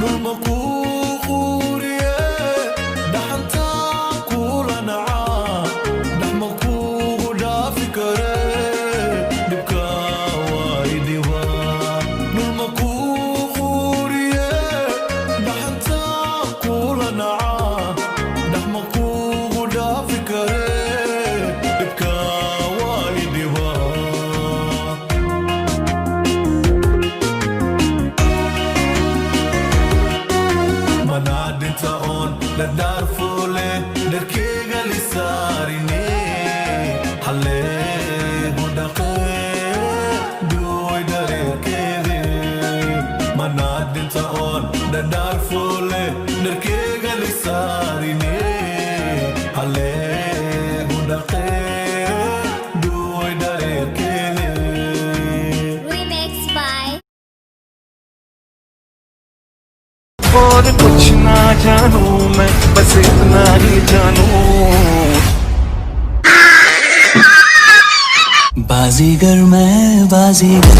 Dhulma kuu quuriye, dhaxanta kula nacaa, dhaxma kuugu dhaafi kare, dhibka waa idhiba. Dhulma kuu quuriye, dhaxanta kula nacaa, dhaxma kuugu dhaafi kare, dhibka waa idhiba. Manaadinta oon dhadhaar fuule, dharkeyga lisaarine, halleegu dhaqee, duway dhareerkeede. Manaadinta oon dhadhaar fuule, dharkeyga lisaarine, halleegu dhaqee, duway dhareerkeede. Remix by और कुछ ना जानू मैं, बस इतना ही जानू। बाजीगर मैं, बाजीगर।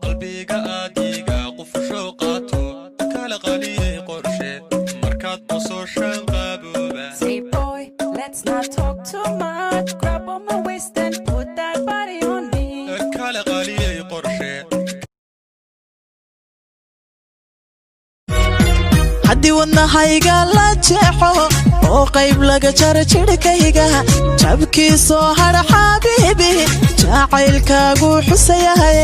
Qalbiga aadiga qufusho qaato, kala qaliyey qorshe, markaad qososhaan qabooba. Say, boy, let's not talk too much. Grab on my waist and put that body on me. Kala qaliyey qorshe. Haddii wadnahayga la jeexo oo qayb laga jaro jidhkayga, jabkii soo hadha, xabiibi, jacaylkaagu xusayahay.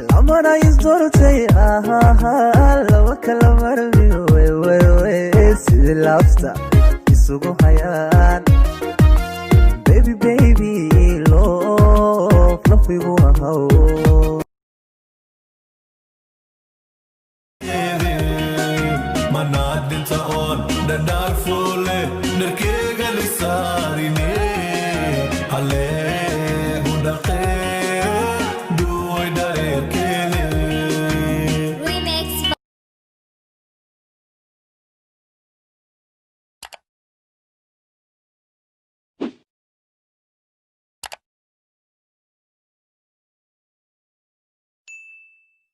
Lamana isdoortay, laba kala marmi www, sidii laabta isugu hayaan. Baby, baby love, lafigu ahaw. Manaadinta oon dhadhaar fuule, dharkeyga lisaarine.